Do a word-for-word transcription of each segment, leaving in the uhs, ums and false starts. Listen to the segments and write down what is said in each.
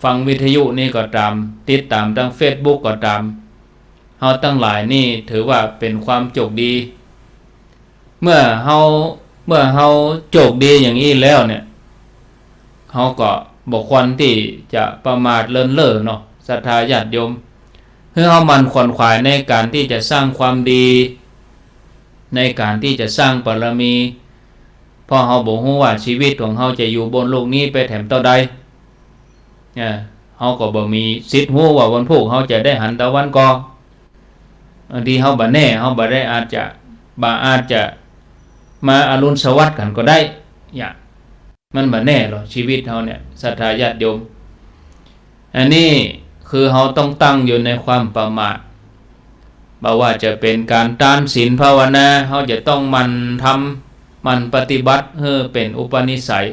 ฟังวิทยุนี่ก็ต๋าม ติดต๋ามตางเฟซบุ๊กก็ต๋าม เฮาตังหลายนี่ถือว่าเป๋นความโจคดี เมื่อเฮา เมื่อเฮาโจคดีอย่างอี้แล้วเนี่ย เฮาก็บ่ควรตี้จะประมาทเลินเล่อเนาะ ศรัทธาญาติโยม หื้อเฮาหมั่นขวนขวายในก๋านตี้จะสร้างความดี ในก๋านตี้จะสร้างบารมี เพราะเฮาบ่ฮู้ว่าชีวิตของเฮาจะอยู่บนโลกนี้ไปแถมเต้าใด เออ เฮาก็บ่มีสิทธิ์ฮู้ว่าวันพูกเฮาจะได้หันตะวันก่อ บางทีเฮาบ่แน่ เฮาบ่ได้อาจจะ บ่อาจจะมาอรุณสวัสดิ์กั๋นก็ได้ เนี่ย มันบ่แน่หรอก ชีวิตเฮาเนี่ย ศรัทธาญาติโยม อันนี้คือเฮาต้องตั้งอยู่ในความประมาท บ่ว่าจะเป๋นก๋านตานศีลภาวนา เฮาจะต้องหมั่นทำ หมั่นปฏิบัติหื้อเป๋นอุปนิสัย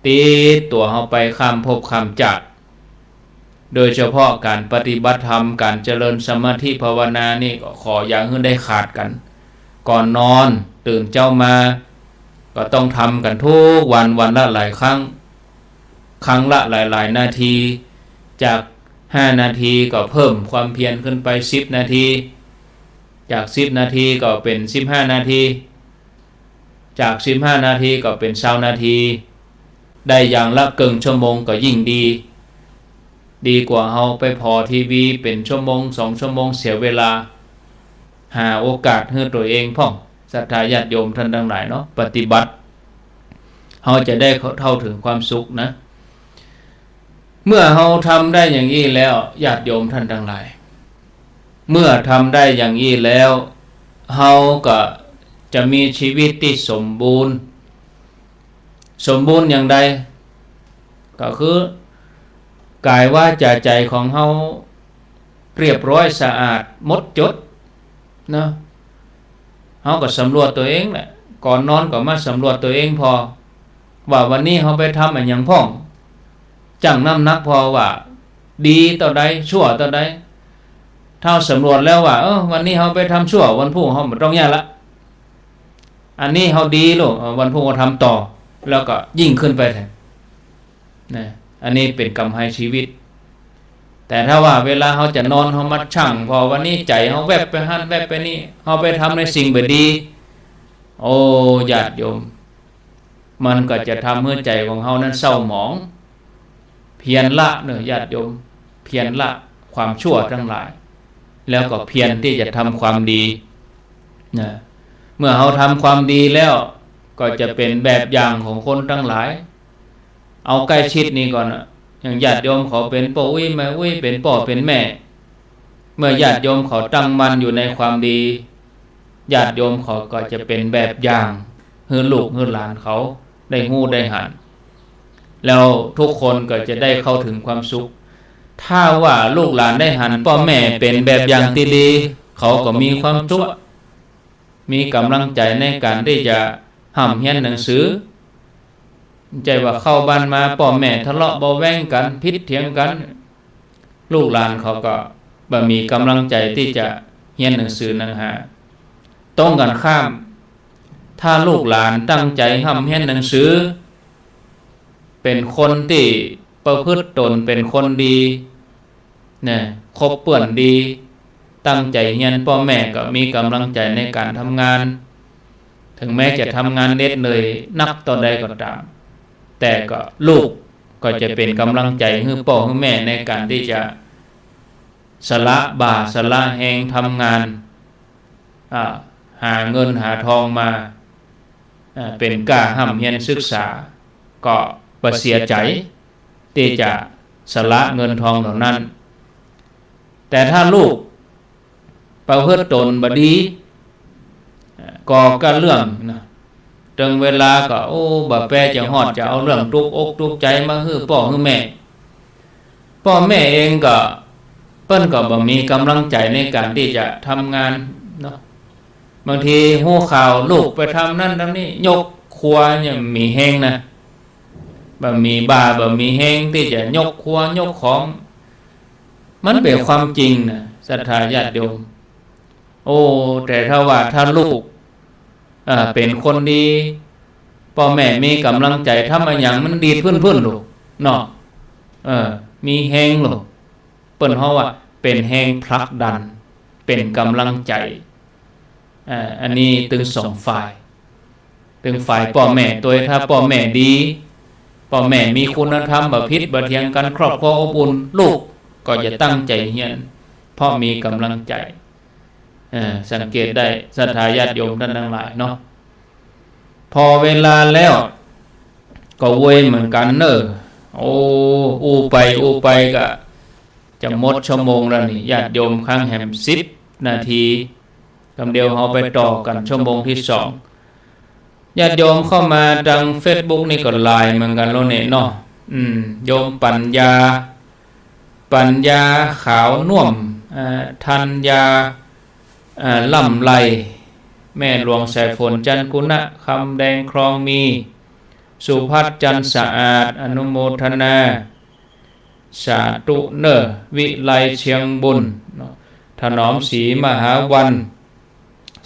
ติดตั๋วเฮาไปข้ามภพข้ามจาติ โดยเฉพาะก๋านปฏิบัติธรรม ก๋านเจริญสมาธิภาวนานี่ก็ขออย่าหื้อได้ขาดกั๋น ก่อนนอน ตื่นเจ๊ามา ก็ต้องทำกั๋นทุกวัน วันละหลายครั้ง ครั้งละหลายๆ นาที จากห้านาทีก็เพิ่มความเพียรขึ้นไปสิบนาที จากสิบนาทีก็เป๋นสิบห้านาที จากสิบห้านาทีก็เป๋นซาวนาที ได้อย่างละเกิ่งชั่วโมงก็ยิ่งดี ดีกว่าเฮาไปผ่อทีวีเป๋นชั่วโมงสองชั่วโมงเสียเวลา หาโอกาสหื้อตั๋วเองพ่อง ศรัทธาญาติโยมต้านตังหลายเนาะ ปฏิบัติ เฮาจะได้เข้าเถิงความสุขนะ เมื่อเฮาทำได้อย่างอี้แล้ว ญาติโยมต้านตังหลาย เมื่อทำได้อย่างอี้แล้ว เฮาก็จะมีชีวิตตี้สมบูรณ์ สมบูรณ์อย่างใด ก็คือ ก๋ายวาจ๋าใจ๋ของเฮาเรียบร้อยสะอาดหมดจดเนาะ เฮาก็สำรวจตั๋วเองแหละ ก่อนนอนก็มาสำรวจตั๋วเองผ่อ ว่าวันนี้เฮาไปทำอะหยังพ่อง จั่งน้ำหนักผ่อว่าดีเต้าใด ชั่วเต้าใด ถ้าสำรวจแล้วว่า เออ วันนี้เฮาไปทำชั่ว วันพูกเฮาบ่ต้องเยียะละ อันนี้เฮาดีลูก เออ วันพูกเฮาทำต่อ แล้วก็ยิ่งขึ้นไปแถม นะ อันนี้เป๋นก๋ำไรชีวิต แต่ถ้าว่าเวลาเฮาจะนอน เฮามาชั่งผ่อวันนี้ใจ๋เฮาแวบไปหั้นแวบไปนี่ เฮาไปทำในสิ่งบ่ดี โอ้ ญาติโยม มันก็จะทำหื้อใจ๋ของเฮานั้นเศร้าหมอง เพียรละเนาะ ญาติโยม เพียรละความชั่วตังหลาย แล้วก็เพียรตี้จะทำความดีนะ เมื่อเฮาทำความดีแล้ว ก็จะเป๋นแบบอย่างของคนตังหลาย เอาใก้ชิดนี่ก่อนนะ อย่างญาติโยมเขาเป๋นป้ออุ๊ยแม่อุ๊ย เป๋นป้อเป๋นแม่ เมื่อญาติโยมเขาตั้งมั่นอยู่ในความดี ญาติโยมเขาก็จะเป๋นแบบอย่างหื้อลูกหื้อหลานเขาได้ฮู้ได้หัน แล้วทุกคนก็จะได้เข้าเถิงความสุข ถ้าว่าลูกหลานได้หันป้อแม่เป๋นแบบอย่างตี้ดี เขาก็มีความสุข มีก๋ำลังใจ๋ในก๋านตี้จะฮ่ำเฮียนหนังสือ บ่ใจ้ว่าเข้าบ้านมาป้อแม่ทะเลาะเบาะแว้งกั๋น ผิดเถียงกั๋น ลูกหลานเขาก็บ่มีก๋ำลังใจ๋ตี้จะเฮียนหนังสือหนังหา ตรงกั๋นข้าม ถ้าลูกหลานตั้งใจ๋ฮ่ำเฮียนหนังสือ เป๋นคนตี้ประพฤติต๋นเป๋นคนดี นะ คบเปื้อนดี ตั้งใจ๋เฮียน ป้อแม่ก็มีก๋ำลังใจ๋ในก๋านทำงาน เถิงแม้จะทำงานเหน็ดเหนื่อยนักเต้าใดก็ต๋าม แต่ก็ลูกก็จะเป๋นก๋ำลังใจ๋หื้อป้อหื้อแม่ในก๋านตี้จะสละบ่าสละแฮงทำงาน อ่า หาเงินหาทองมา อ่า เป๋นก้าฮ่ำเฮียนศึกษา ก็บ่เสียใจ๋ตี้จะสละเงินทองเหล่านั้น แต่ถ้าลูกประพฤติต๋นบ่ดี อ่า ก่อก้าเรื่องนะ เถิงเวลาก็ โอ้ บ่แปจะฮอดจะเอาเรื่องตุ๊กอกตุ๊กใจ๋มาหื้อป้อหื้อแม่ ป้อแม่เองก็ เปิ้นก็บ่มีก๋ำลังใจ๋ในก๋านตี้จะทำงานเนาะ บางทีฮู้ข่าวลูกไปทำนั้นทำนี่ ยกครัวยังบ่มีแฮงนะ บ่มีบ่า บ่มีแฮงตี้จะยกครัวยกของ มันเป๋นความจริงนะ ศรัทธาญาติโยม โอ้ แต่ถ้าว่าถ้าลูก เอ่อ เป๋นคนดี ป้อแม่มีก๋ำลังใจ๋ทำอะหยังมันดีดพื้นๆ ลูกเนาะ เออ มีแฮงโลด เปิ้นฮ้องว่าเป๋นแฮงผลักดัน เป๋นก๋ำลังใจ๋ อ่า อันนี้ตึงสองฝ่าย ตึงฝ่ายป้อแม่ตวย ถ้าป้อแม่ดี ป้อแม่มีคุณธรรม บ่ผิดบ่เถียงกั๋น ครอบครัวอบอุ่น ลูกก็จะตั้งใจ๋เฮียน เพราะมีก๋ำลังใจ๋ เออ สังเกตได้ ศรัทธาญาติโยมต้านตังหลายเนาะ ผ่อเวลาแล้ว ก็เวยเหมือนกั๋นเน่อ โอ้ อู้ไปอู้ไปก็จะหมดชั่วโมงแล้วนี่ ญาติโยม กั๋งแหมสิบนาที กำเดียวเฮาไปต่อกั๋นชั่วโมงตี้สอง ญาติโยมเข้ามาตางเฟซบุ๊กนี่ก็หลายเหมือนกั๋นแล้วเนี่ยเนาะ อืม โยมปัญญา ปัญญาขาวน่วม เอ่อ ธัญญา เอ่อ ล่ำไล แม่หลวงสายฝน จันทร์กุณะ คำแดง คลองมี สุพัฒน์ จันทร์สะอาด อนุโมทนา สาธุเน่อ วิไล เชียงบุญ เนาะ ถนอมศรีมหาวัน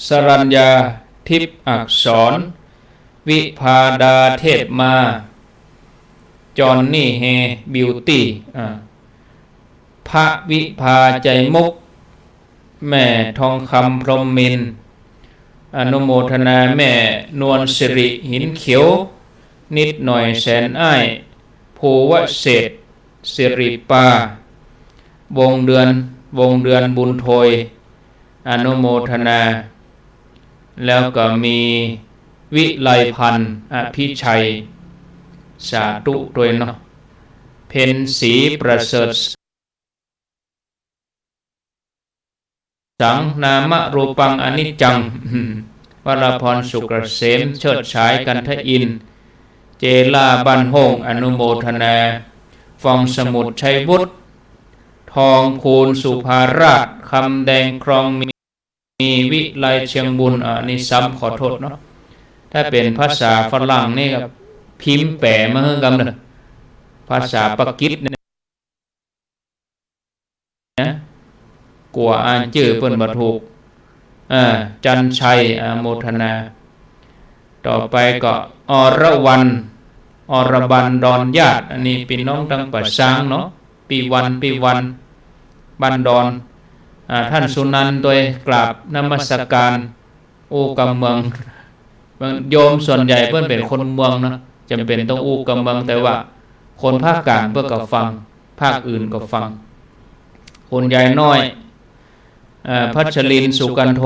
สรัญญา ทิพย์อักษร วิภาดา เทพมา จอห์นนี่ เฮ บิวตี้ อ่า พระวิภา ใจมุก แม่ทองคำ พรหมมินทร์ อนุโมทนา แม่นวลสิริ หินเขียว นิดหน่อย แสนอ้าย ภูวเศรษฐ์ สิริปา วงเดือน วงเดือน บุญโทย อนุโมทนา แล้วก็มีวิไลพันธ์ อภิชัย สาธุตวยเนาะ เพ็ญศรีประเสริฐ สัง นามรูปังอนิจจัง วรพร สุขเกษม เชิดฉาย กันทอินทร์ เจล่า บ้านโฮ่ง อนุโมทนา ฟองสมุทร ชัยวุฒิ ทองคูณ สุภาราช คำแดง คลองมี มีวิไล เชียงบุญ อ่า นี่ซ้ำ ขอโต้ษเนาะ ถ้าเป๋นภาษาฝรั่งนี่ก็พิมพ์แป๋มาหื้อกำเน่อ ภาษาปากีสเนี่ย กั๋วอ่านจื้อเปิ้นบ่ถูก อ่า จันชัย อนุโมทนา ต่อไปก็ อรวรรณ อรบรรณ ดอนญาติ อันนี้ปี้น้องตางป่าซางเนาะ ปี้วัน ปี้วัน บ้านดอน อ่า ต้านสุนันท์ตวย กราบนมัสการ อู้กำเมือง โยมส่วนใหญ่เปิ้นเป๋นคนเมืองเนาะ จ๋ำเป๋นต้องอู้กำเมือง แต่ว่าคนภาคกลางเปิ้นก็ฟัง ภาคอื่นก็ฟัง คุณยายน้อย เอ่อ พัชรินทร์ สุกันโท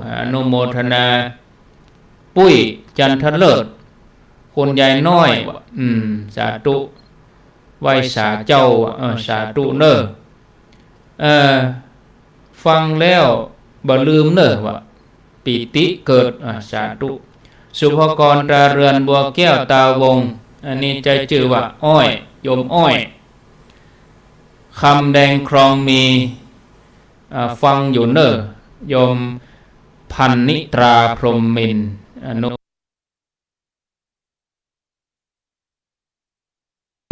อนุโมทนา ปุ้ย จันทเลิศ คุณยายน้อย อืม สาธุ ไหว้สาเจ้า เออ สาธุเน่อ เอ่อ ฟังแล้วบ่ลืมเน่อ ว่าปีติเกิด อ่า สาธุ สุภกร ตาเรือน บัวแก้ว ตาวง อันนี้ใจ๊จื้อว่าอ้อย โยมอ้อย คำแดง คลองมี อ่า ฟังอยู่เน่อ โยมพันนิตรา พรหมมินทร์ อนุ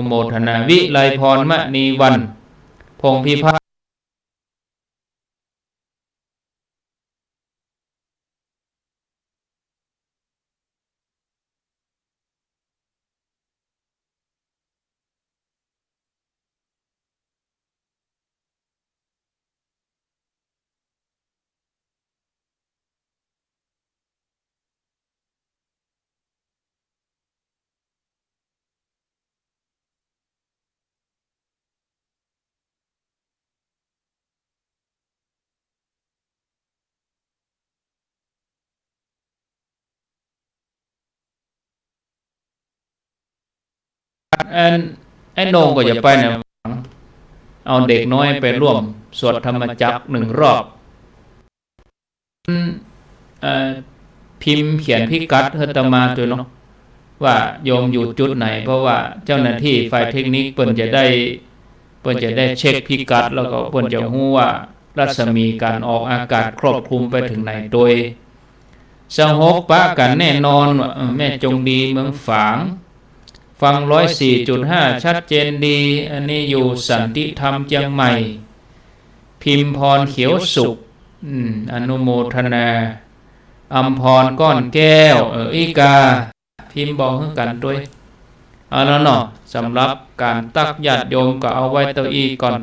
โมทนา วิไลพร มณีวัน พงษ์พิพัฒน์ อัน ไอ้โหน่งก็จะไปในวัง เอาเด็กน้อยไปร่วมสวดธรรมจักรหนึ่งรอบ เอ่อ พิมพ์เขียนพิกัดหื้ออาตมาตวยเนาะ ว่าโยมอยู่จุดไหน เพราะว่าเจ้าหน้าตี้ฝ่ายเทคนิคเปิ้นจะได้ เปิ้นจะได้เช็คพิกัด แล้วก็เปิ้นจะฮู้ว่ารัศมีการออกอากาศครอบคลุมไปเถิงไหนตวย สหกปะกั๋นแน่นอนว่า เออ แม่จงดี เมืองฝาง ฟังร้อยสี่จุดห้า ชัดเจนดี อันนี้อยู่สันติธรรมเจียงใหม่ พิมพร เขียวสุข อืม อนุโมทนา อำพร ก้อนแก้ว เออ อีกา พิมพ์บอกหื้อกั๋นตวย เอาเนาะเนาะ สำหรับก๋านตั๊กญาติโยมก็เอาไว้เต้าอี้ก่อน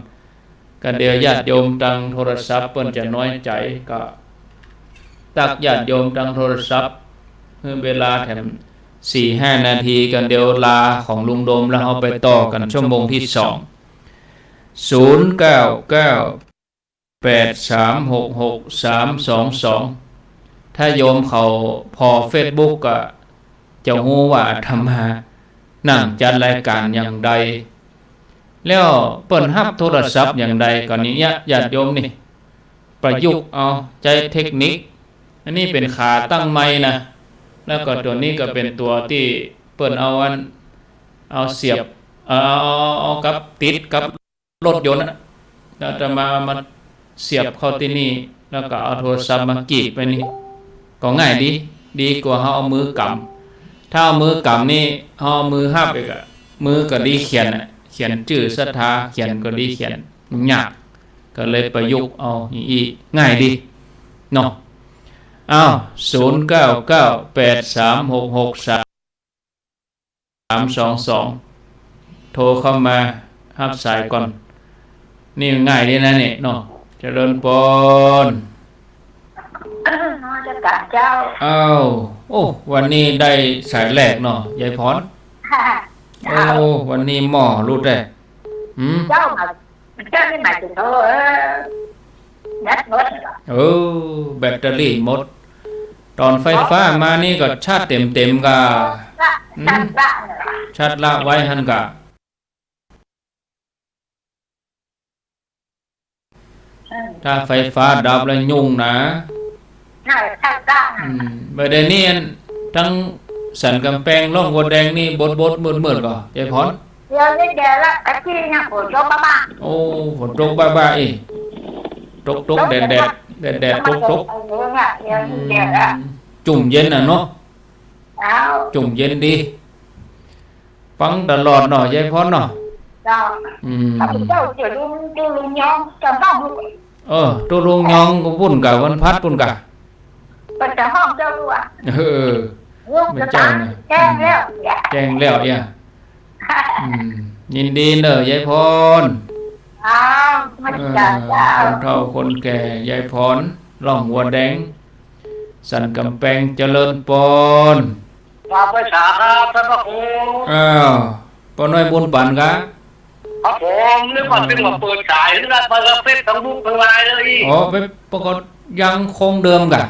กั๋นเดี๋ยวญาติโยมตางโทรศัพท์เปิ้นจะน้อยใจ๋ ก็ตั๊กญาติโยมตางโทรศัพท์ หื้อเวลาแถมสี่ห้านาที กั๋นเดี๋ยวลาของลุงโดมแล้วเฮาไปต่อกั๋นชั่วโมงตี้สอง ศูนย์เก้าเก้า แปดสามหกหกสามสองสอง ถ้าโยมเขาผ่อเฟซบุ๊กก็จะฮู้ว่าอาตมานั่งจัดรายก๋านอย่างใด แล้วเปิ้นฮับโทรศัพท์อย่างใด ก็นี่เยียะญาติโยมนี่ ประยุกต์เอา ใจ๊เทคนิค อันนี้เป๋นขาตั้งไมค์นะ แล้วก็ตั๋วนี้ก็เป๋นตั๋วตี้เปิ้นเอาอัน เอาเสียบ เอา เอา เอา เอากับติดกับ รถยนต์น่ะ แล้วอาตมาเอามาเสียบเข้าตี้นี่ แล้วก็เอาโทรศัพท์มากีดไปนี่ ก็ง่ายดี ดีกว่าเฮาเอามือกำ ถ้าเอามือกำนี่ เฮาเอามือฮับอีกอะ มือก็ดีเขียนน่ะ เขียนจื้อศรัทธา เขียนก็ดีเขียน ยาก ก็เลยประยุกต์เอาอี้ ง่ายดี เนาะ อ้าว ศูนย์เก้าเก้า แปดสามหกหกสาม สามสองสอง โทรเข้ามาฮับสายก่อน นี่ง่ายดีนะเนี่ยเนาะ เจริญปอน นมัสก๋านเจ้า อ้าว โอ้ วันนี้ได้สายแรกเนาะ ยายพร เจ้า โอ้ วันนี้หม้อหลุดแต๊ หืม เจ้ามา เจ้านี่หมายเถิง เออ เออ แบตเตอรี่หมด ต๋อนไฟฟ้ามานี่ก็ชาร์จเต็มๆ ก่า ละ หืม ชาร์จละ ชาร์จละไว้หั้นก่า เออ ถ้าไฟฟ้าดับแล้วยุ่งนะ ใช่ ใช่ ใช่ อืม บ่าเดี่ยวนี้อัน ตังสันก๋ำแปงล่องวัวแดงนี่บดๆ มืดๆ ก่อ ยายพร เดี๋ยวนี้แดดละ ตะกี้เนี่ยฝนตกบ้าๆ โอ้ ฝนตกบ้าๆ เอ้ย ตกๆ แดดๆ แดดๆ ตกๆ เออเนี่ย เดี๋ยวนี้แดดละ อืม จุ่มเย็นน่ะเนาะ อ้าว จุ่มเย็นดี ฟังตลอดเนาะ ยายพรเนาะ เจ้า อืม ข้าพเจ้าจะลุง ลุงยอง จะบ้าบุญ เออ ตุ๊ลุงยองก็ปุ้นก่า วันพัดปุ้นก่า เปิ้นจะฮ้องเจ้าลูกอะ เออ ลูกจะตาย แจ้งแล้ว แจ้งแล้วเอี้ย อืม ยินดีเน่อ ยายพร อ้าว นมัสก๋านเจ้า เออ คนเฒ่าคนแก่ ยายพร ล่องวัวแดง สันก๋ำแปง เจริญปอน กราบไหว้สาครับ ท่านพระครู อ้าว ป้อน้อยบุญปั๋นกะ ครับผม นึกว่า อืม เพิ่งมาเปิดสาย นึกว่าเปิดเฟซทั้งลูกทั้งไลน์เลย อ๋อ ไปปรากฏยังคงเดิมกะ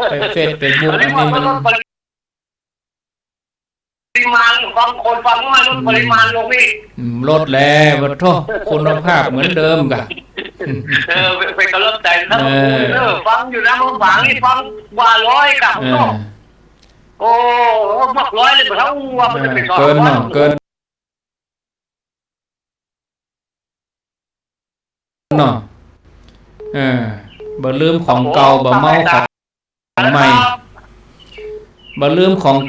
ไปเฟซ เฟซบุ๊ก อันนี้มัน อันนี้มัน ปริมาณ บางคนฟังน้อย ลดปริมาณลงอีก อืม ลดแล้ว ปะโถ คุณภาพเหมือนเดิมกะ เออ ไป ไปกำลังใจนะ เออ เออ ฟังอยู่นะ เมื่อวานนี่ฟังกว่าร้อยกะ เออ โอ้ มากร้อยเลย บ่เท่าว่ามันจะเป็น เออ เกินเนาะ เกิน เนาะ เออ บ่ลืมของเก่า บ่เมาของใหม่ บ่ลืมของ